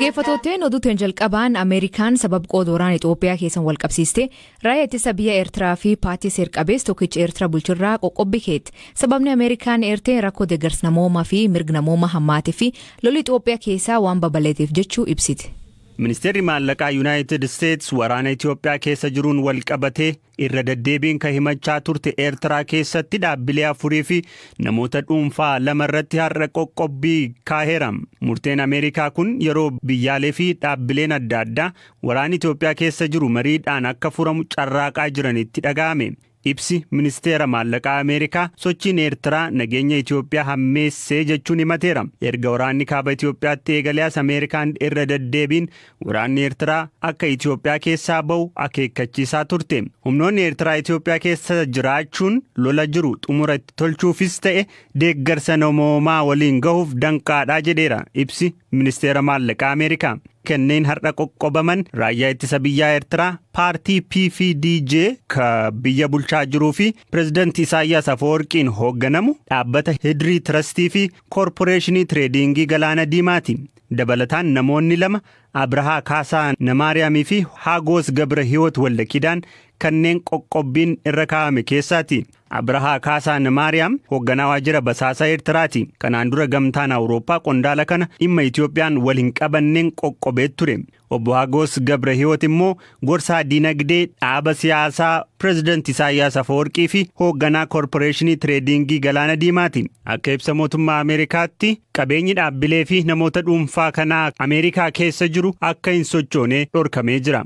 Dhaggeeffattootni oduutiin jalqabaan Ameerikaan sababa qooda waraana Itoophiyaa keessan wal qabsiiste raayyaa ittisa biyya Eertiraa fi paartii seer-qabeessa tokkicha Eertiraa bulchirraa qoqqobbii keetti. Sababni Ameerikaan eertee rakkoo deeggarsa namoomaa fi mirga namoomaa hammaatee fi lolli Itoophiyaa keessaa waan babal'ateef jechuu ibsite. Ministeerri maallaqaa Yuunaayitid Isteets waraana Itoophiyaa keessa jiruun wal qabatee irra deddeebiin kan himachaa turte Eertiraa keessatti dhaabbilee afurii fi namoota dhuunfaa lama irratti har'a qoqqobbii kaaheera. Murteen Ameerikaa kun yeroo biyyaalee fi dhaabbileen adda addaa waraana Itoophiyaa keessa jiru mariidhaan akka furamu carraaqaa jiranitti dhaga'ame. Ibsi ministeera maallaqaa Ameerikaa sochiin Eertiraa nageenya Itoophiyaa hammeessee jechuun himateera. Erga waraanni kaaba Itoophiyaatti eegalee as Ameerikaan irra deddeebiin waraanni Eertiraa akka Itoophiyaa keessaa ba'u akeekkachiisaa turte. Humnoonni Eertiraa Itoophiyaa keessa jiraachuun lola jiru xumura itti tolchuufis ta'e deeggarsa namoomaa waliin gahuuf danqaadhaa jedheera ibsi ministeera maallaqaa Ameerikaa. Kanneen har'a qoqqobaman raayyaa ittisa biyyaa Eertiraa, paartii PFDJ ka biyya bulchaa jiruu fi pirezidaantii Isaayyaas Afawarqiin hoogganamu, dhaabbata Hidrii Tirastii fi Koorporeeshinii Tireedingii Galaana Diimaati. Dabalataan namoonni lama, Abrahaa Kaasaa Namaariyaamii fi Hagoos Gabra Hiwoot Waldakidaan, kanneen qoqqobbiin irra kaa'ame keessaati. Abrahaa Kaasaa Namaariyaam hoogganaa waajjira basaasaa Eertiraati. Kanaan dura gamtaan Awurooppaa qondaala kana dhimma Itoophiyaan wal hin qabanneen qoqqobee ture. Obbo Hagoos Gabra Hiwoot immoo gorsaa dinagdee dhaaba siyaasaa pirezidaantii Isaayyaas Afawarqii fi hoogganaa Koorporeeshinii Tireedingii Galaana Diimaati. Akka ibsa mootummaa Ameerikaatti, qabeenyi dhaabbilee fi namoota dhuunfaa kanaa Ameerikaa keessa jiru akka hin sochoone dhorkamee jira.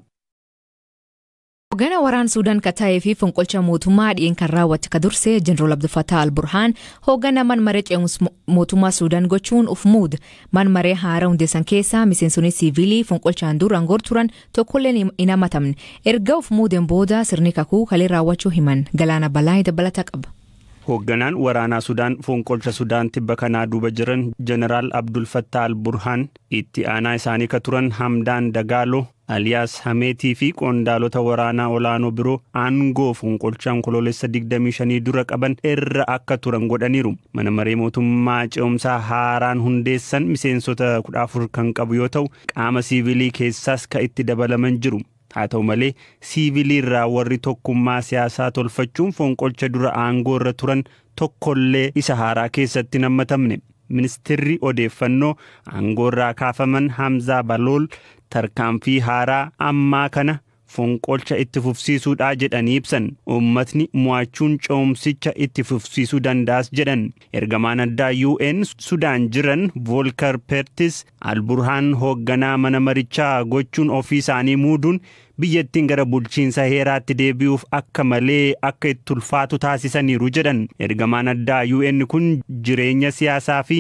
Hoogganaa waraana Suudaan kan ta'ee fi fonqolcha mootummaa dhi'een kan raawwate ka dursee Jeneraal Abdul Al-Burhaan hoogganaa man maree ce'umsa mootummaa Suudaan gochuun uf muude. Man maree haaraa hundeessan keessaa miseensonni siivilii fonqolchaan dura aangoo turan tokkolleen hin hammatamne. Erga uf muudeen booda sirni kakuu kalee raawwachuu himan. Galaana Balaa dabalata qaba. Hoogganaan waraanaa Sudaan fonqolcha Sudaan tibba kanaa duuba jiran Jeneraal Abdul Fattah Al-Burhaan, itti aanaa isaanii ka turan Hamdaan Dagaaloo aliyaas Hameetii fi qondaalota waraanaa olaanoo biroo aangoo fonqolcha Onkoloolessa 25 dura qaban irra akka turan godhaniiru. Mana maree mootummaa ce'umsaa haaraan hundeessan miseensota 14 kan qabu yoo ta'u, qaama siivilii keessaas ka itti dabalaman jiru. Haa ta'u malee, siivilii irraa warri tokkummaa siyaasaa tolfachuun fonqolcha dura aangoo irra turan tokkollee isa haaraa keessatti hin hammatamne. Ministeerri odeeffannoo aangoo irraa kaafaman Hamzaa Balool tarkaanfii haaraa ammaa kana fonqolcha itti fufsiisuudha jedhanii ibsan. Uummatni mo'achuun ce'umsicha itti fufsiisuu danda'as jedhan. Ergamaan addaa UN Sudaan jiran Volker Pertis, Alburhaan hoogganaa mana marichaa gochuun ofii isaanii muuduun biyyattiin gara bulchiinsa heeraatti deebi'uuf akka malee akka itti ulfaatu taasisaniiru jedhan. Ergamaan addaa UN kun jireenya siyaasaa fi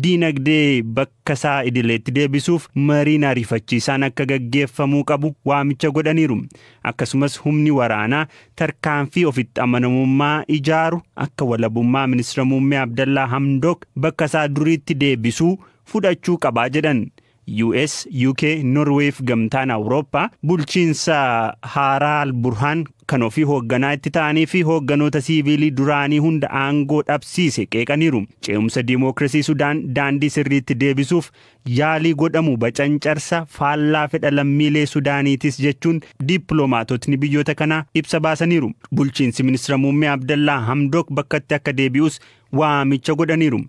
diinagdee bakka isaa idileetti deebisuuf mariin ariifachiisaan akka gaggeeffamuu qabu waamicha godhaniiru. Akkasumas humni waraanaa tarkaanfii ofitti amanamummaa ijaaru akka walabummaa ministeera muummee Abdallaa Hamdok bakka isaa duriitti deebisuu fudhachuu qabaa jedhan. US, UK, Norway fi gamtaan Awurooppaa bulchiinsa haaraa Al-Burhaan kan ofii hoogganaa itti ta'anii fi hoogganoota siivilii duraanii hunda aangoo dhabsiise qeeqaniiru. Ce'umsa diimookiraasii Sudaan daandii sirriitti deebisuuf yaalii godhamu bacancarsa faallaa fedha lammiilee Sudaaniitis jechuun dippiloomaatotni biyyoota kanaa ibsa baasaniiru. Bulchiinsi ministeera muummee Abdallaa Hamdok bakkatti akka deebi'us waamicha godhaniiru.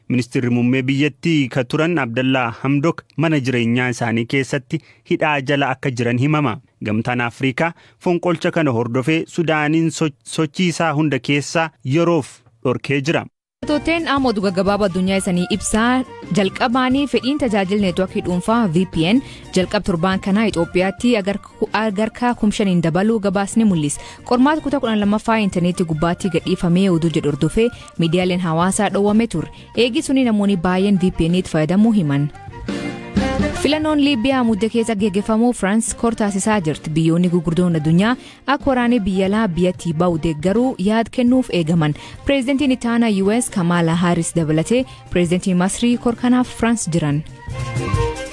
Ministeerri muummee biyyattii ka turan Abdallaa Hamdok mana jireenyaa isaanii keessatti hidhaa jala akka jiran himama. Gamtaan Afrikaa fonqolcha kana hordofee Sudaaniin sochii isaa hunda keessaa yeroof dhorkee jira. Tooteen amma oduu gaggabaabaa addunyaa isanii ibsaa jalqabaanii, fedhiin tajaajila neetwoorkii dhuunfaa VPN jalqab torbaan kanaa Itoophiyaatti agarkaa 5,000n dabaluu gabaasni mul'isa. Qormaata kutaa 12ffaa intarneetii gubbaatti gadhiifamee oduu jedhu hordofee miidiyaaleen hawaasaa dhoowwame ture. Eegi suni namoonni baay'een VPN itti fayyadamuu himan. Filannoon Liibiyaa mudda keessa geggeeffamuu Firaans kor taasisaa jirti. Biyyoonni gurguddoon addunyaa akka waraanni biyya alaa biyyattii ba'u deeggaruu yaad kennuuf eegaman. Pireezidantiin itti aanaa US Kamala Harris dabalatee pireezidantiin Masrii kor kanaaf Firaans jiran.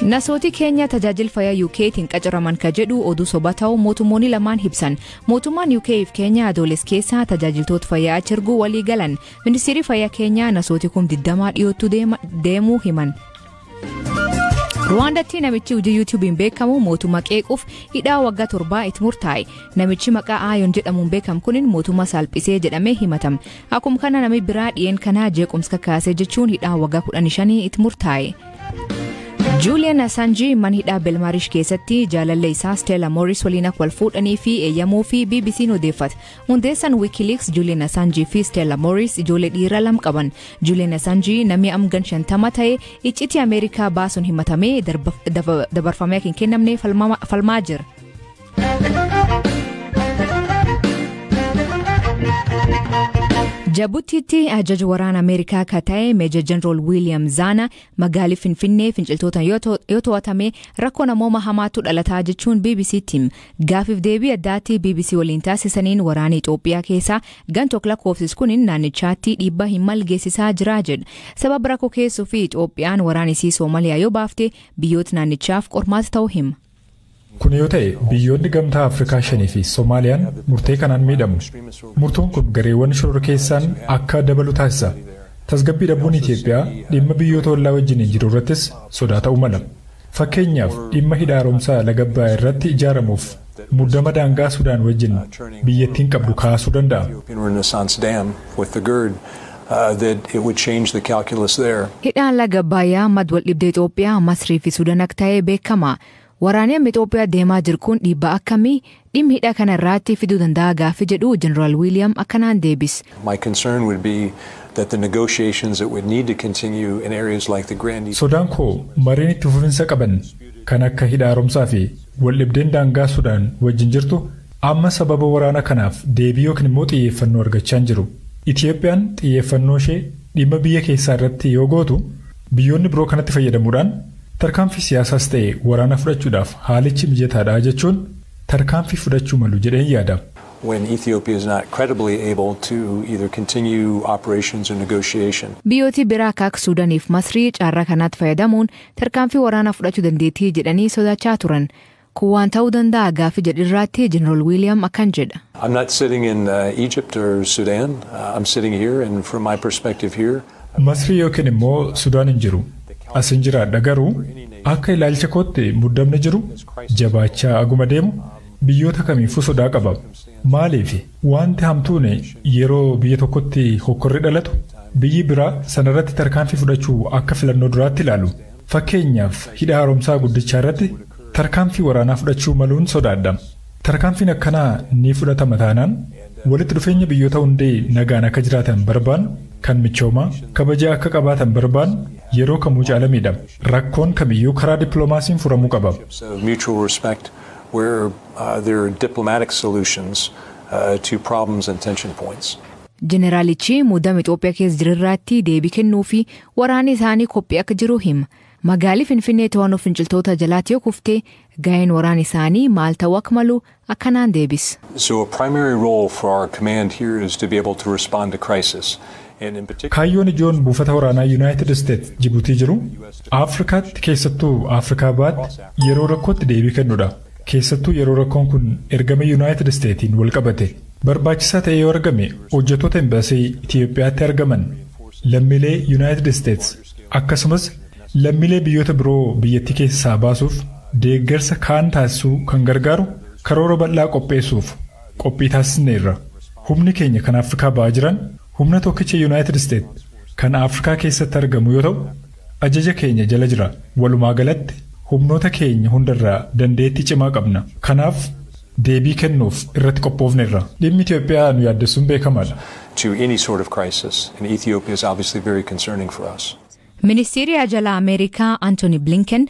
Nasooti keenya tajaajila fayyaa UKtiin qacaraman ka jedhu oduu soba ta'uu mootummoonni lamaan ibsan. Mootummaan UK fi Keenya adoolessa keessa tajaajiltoota fayyaa achi erguu walii galan. Ministeerri fayyaa keenyaa nasooti 20,000 dhiyootu deemuu himan. Ruwaandaatti namichi hojii yuutuubiin beekamu mootummaa qeequuf hidhaa waggaa 7 itti murtaa'e. Namichi maqaa Aayoon jedhamuun beekamu kun mootummaa salphisee jedhamee himatama. Akkuma kana namni biraa dhiyeen kanaa jeequmsa kakaasee jechuun hidhaa waggaa 15 itti murtaa'e. Julian Assange mana hidhaa Belmaarish keessatti jaalallee isaa Stella Morris waliin akka wal fuudhanii fi eeyyamuu fi BBC'n odeeffate. Hundeessaan WikiLeaks Julian Assange fi Stella Morris ijoollee dhiiraa lama qaban. Julian Assange namni amgan 50 ta'e iccitii Ameerikaa baasuun himatamee dabarfamee akka hin kennamne falmaa jira. Jabuutiitti ajaja waraana Ameerikaa akka ta'e Meejar Jeneraal Wiiliyaam Zaana magaalii Finfinnee finciltootaan yoo to'atame rakkoo namooma hamaatu dhalataa jechuun BBC'tti gaafiif deebii addaatti BBC waliin taasisaniin waraana Itoophiyaa keessaa gantook lakkoofsis kun naannichaatti dhiibbaa hin malle geessisaa jira jedha. Sababa rakkoo keessoo fi Itoophiyaan waraana isii Soomaliyaa yoo baafte biyyoota naannichaaf qormaata ta'uu hima. Kun yoo ta'e biyyoonni gamtaa Afrikaa shanii fi Soomaaliyaan murtee kanaan miidhamu. Murtoon kun gareewwan shororkeessaan akka dabalu taasisa. Tasgabbii dhabuun Itoophiyaa dhimma biyyoota ollaa wajjin jiru irrattis sodaa ta'uu mala. Fakkeenyaaf dhimma hidha haaromsaa laga Abbayaa irratti ijaaramuuf muddama daangaa Sudaan wajjin biyyattiin qabdu kaasuu danda'a. Hidhaan laga Abbayaa madda wal dhibdee Itoophiyaa, Masrii fi Sudaan akka ta'e beekama. Waraanni amma Itoophiyaa deemaa jiru kun dhiibbaa akkamii dhimmi hidha kana irratti fiduu danda'a gaaffii jedhu Jeneraal Wiiliyaam akkanaan deebise. Sodaan koo mariin itti fufinsa qaban kan akka hidha haaromsaa fi waldhibdeen daangaa Sudaan wajjin jirtu amma sababa waraana kanaaf deebii yookiin immoo xiyyeeffannoo argachaa hin jiru. Itoophiyaan xiyyeeffannoo ishee dhimma biyya keessaa irratti yoo gootu biyyoonni biroo kanatti fayyadamuudhaan tarkaanfii siyaasaas ta'e waraana fudhachuudhaaf haalichi mijataadha jechuun tarkaanfii fudhachuu malu jedheen yaada. When Ethiopia is not credibly able to either continue operations or negotiation. Biyyooti biraa akka Suudaaniif Masrii carraa kanaatti fayyadamuun tarkaanfii waraanaa fudhachuu dandeettii jedhanii sodaachaa turan. Kun waan ta'uu danda'a gaaffii jedhirraatti Jeneraal Wiiliyaam akkan jedha. I'm not sitting in Egypt or Sudan. I'm sitting here and from my perspective here. Masrii yookiin immoo Sudaan hin jiru. As hin jiraadha garuu akka ilaalcha kootti muddamni jiru jabaachaa aguma deemu biyyoota kamiifuu sodaa qaba. Maaliif wanti hamtuun yeroo biyya tokkotti hokkorri dhalatu biyyi biraa sanarratti tarkaanfii fudhachuu akka filannoo duraatti ilaalu. Fakkeenyaaf hidha haaromsaa guddichaa irratti tarkaanfii waraanaa fudhachuu maluun sodaadha. Tarkaanfiin akkanaa ni fudhatama taanaan walitti dhufeenya biyyoota hundee nagaan akka jiraatan barbaannu kan michoomaa kabaja akka qabaatan barbaannu yeroo kamuu caalamiidha. Rakkoon kamiyyuu karaa dippiloomaasiin furamuu qaba. Where there are diplomatic solutions to problems and tension points. Jeneraalichi muddama Itoophiyaa keessa jirirraatti deebii kennuu fi waraanni isaanii qophii akka jiru hima. Magaalli Finfinnee to'annoo finciltoota jalaatti yoo kufte gaheen waraana isaanii maal ta'uu akka malu akkanaan deebisa. So a primary role for our command here is to be able to respond to crisis. Kaayyoon ijoon buufata waraanaa Yuunaayitid Isteets Jibuutii jiru Afrikaatti keessattuu Afrikaa baatti yeroo rakkootti deebii kennuudha. Keessattuu yeroo rakkoon kun ergama Yuunaayitid Isteetiin wal qabate. Barbaachisaa ta'ee yoo argame hojjettoota embaasii Itiyoophiyaatti argaman lammiilee Yuunaayitid Isteets akkasumas lammiilee biyyoota biroo biyyattii keessaa baasuuf deeggarsa kaan taasisuu kan gargaaru karoora bal'aa qopheessuuf qophii taasisneerra. Humni keenya kan Afrikaa ba'aa jiran humna tokkicha Yuunaayitid Isteets kan Afrikaa keessatti argamu yoo ta'u ajaja keenya jala jira. Walumaa galatti humnoota keenya hundarraa dandeettii cimaa qabna. Kanaaf deebii kennuuf irratti qophoofneerra. Dhimmi Itoophiyaa nu yaaddessuun beekamaadha. To any sort of crisis, and Ethiopia is obviously very concerning for us. Ministeerri Ajalaa Ameerikaa Anthony Blinken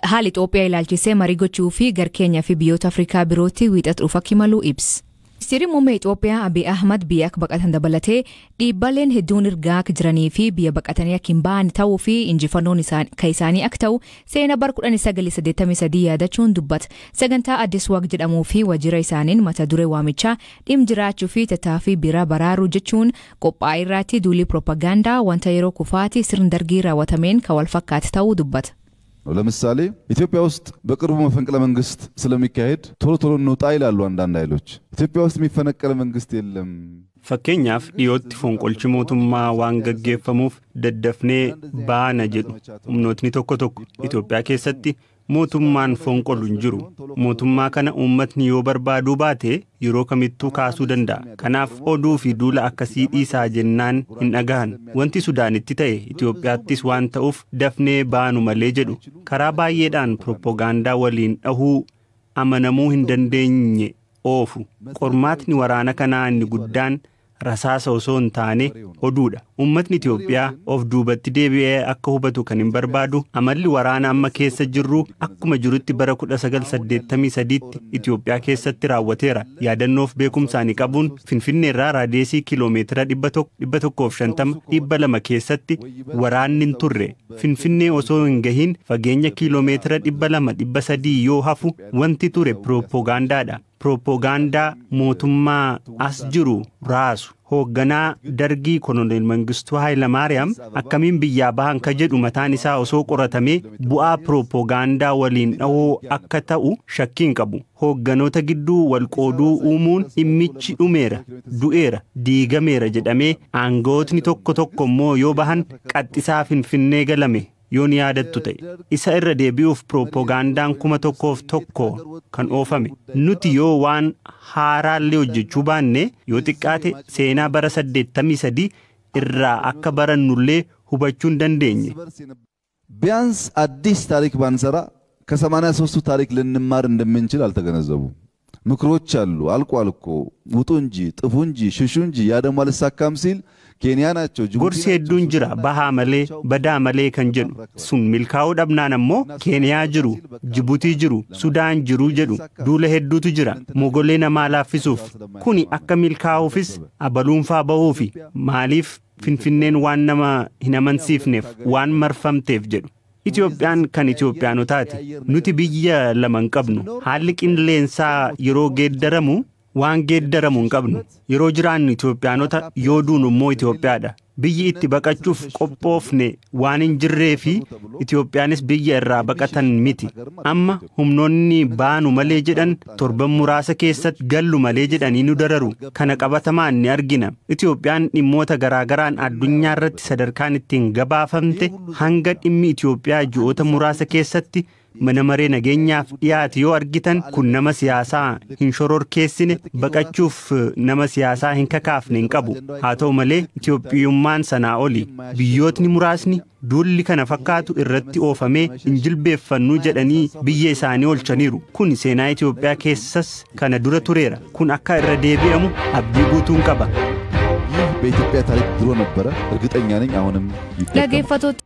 haala Itoophiyaa ilaalchisee marii gochuu fi gar Keenyaa fi biyyoota Afrikaa birootti wiixata dhufu akka imalu ibsa. Ministeerri muummee Itoophiyaa Abiy Ahmad biyya akka baqatan dabalatee dhiibbaaleen hedduun ergaa akka jiranii fi biyya baqatanii akka hin baane ta'uu fi injifannoon kan isaanii akka ta'u seenaa bara 1983 yaadachuun dubbata. Sagantaa Addis Wag jedhamuu fi waajjira isaaniin mata duree waamichaa dhimma jiraachuu fi tattaaffii biraa baraaruu jechuun qophaa'e irratti duulii piroopagaandaa wanta yeroo kufaati sirna dargii raawwatameen kan wal fakkaate ta'uu dubbata. ለምሳሌ ኢትዮጵያ ውስጥ በቅርቡ መፈንቅለ መንግስት ስለሚካሄድ ቶሎ ቶሎ እንውጣ ይላሉ አንዳንድ ኃይሎች። ኢትዮጵያ ውስጥ የሚፈነቀለ መንግስት የለም። Fakkeenyaaf, dhiyootti fonqolchi mootummaa waan gaggeeffamuuf daddafnee baana jedhu humnootni tokko tokko. Itoophiyaa keessatti mootummaan fonqolu hin jiru. Mootummaa kana uummatni yoo barbaaduu baate yeroo kamittuu kaasuu danda'a. Kanaaf oduu fi duula akkasii dhiisaa jennaan hin dhagahan. Wanti Sudaanitti ta'e Itoophiyaattis waan ta'uuf dafnee baanu malee jedhu. Karaa baay'eedhaan pirooppogaandaa waliin dhahuu amanamuu hin dandeenye oofu. Qormaatni waraana kanaa inni guddaan rasaasa osoo hin taane oduudha. Uummatni Itoophiyaa of duubatti deebi'ee akka hubatu kan hin barbaadu, amalli waraana amma keessa jirru akkuma jirutti bara 1983tti Itoophiyaa keessatti raawwateera. Yaadannoof beekumsaanii qabuun, Finfinneerraa raadeesii kiiloomeetira 100, 150, 200 keessatti waraanni hin turre. Finfinnee osoo hin gahin fageenya kiiloomeetira 200, 300 yoo hafu wanti ture pirooppogaandaadha. Pirooppogaandaa mootummaa as jiru raasu. Hoogganaa Dargii Koloneel Mangistuu Hayilamaariyaam akkamiin biyyaa bahan ka jedhu mataan isaa osoo qoratamee bu'aa pirooppogaandaa waliin dhahoo akka ta'u shakkii hin qabu. Hoogganoota gidduu wal qooduu uumuun dhimmichi dhumeera, du'eera, diigameera jedhamee, aangawootni tokko tokko immoo yoo bahan qaxxisaa Finfinnee galame yoo ni yaadattu ta'e. Isa irra deebi'uuf pirooppogaandaan 1001 kan oofame. Nuti yoo waan haaraallee hojjechuu baanne, yoo xiqqaate seenaa bara 83 irraa akka barannullee hubachuu hin dandeenye. ቢያንስ አዲስ ታሪክ ባንሰራ ከ83ቱ ታሪክ ልንማር እንደምንችል አልተገነዘቡም። ምክሮች አሉ። አልቋል እኮ፣ ውጡ እንጂ፣ ጥፉ እንጂ፣ ሽሹ እንጂ፣ ያ ደግሞ አልሳካም ሲል ኬንያ ናቸው፣ ጅቡቲ Gorsi hedduun jira, bahaa malee, badaa malee kan jedhu. Sun milkaa'uu dhabnaan ammoo Keeniyaa jiru, Jibuutii jiru, Sudaan jiru jedhu. Duula hedduutu jira mogolee namaa laaffisuuf. Kuni akka milkaa'uufis abaluunfaa bahuufi maaliif Finfinneen waan nama hin amansiifneef waan marfamteef jedhu. Itoophiyaan kan Itoophiyaanotaati. Nuti biyya lama hin qabnu. Haalli qilleensaa yeroo geeddaramu waan geeddaramu hin qabnu. Yeroo jiraannu Itoophiyaanota, yoo duunu immoo Itoophiyaadha. Biyyi itti baqachuuf qophoofne waan hin jirree fi Itoophiyaanis biyya irraa baqatan miti. Amma humnoonni baanu malee jedhan torban muraasa keessatti gallu malee jedhanii nu dararu. Kana qabatamaan ni argina. Itoophiyaan dhimmoota garaagaraan addunyaa irratti sadarkaan ittiin gabaafamte, hanga dhimmi Itoophiyaa ji'oota muraasa keessatti mana maree nageenyaaf dhiyaate yoo argitan, kun nama siyaasaa hin shororkeessine, baqachuuf nama siyaasaa hin kakaafne hin qabu. Haa ta'u malee Itoophiyummaan sanaa oli. Biyyootni muraasni duulli kana fakkaatu irratti oofamee hin jilbeeffannuu jedhanii biyya isaanii oolchaniiru. Kun seenaa Itoophiyaa keessas kana dura tureera. Kun akka irra deebi'amu abdii guutuun qaba. ይህ በኢትዮጵያ ታሪክ ድሮ ነበረ። እርግጠኛ ነኝ አሁንም ይደገማል። Dhaggeeffattoota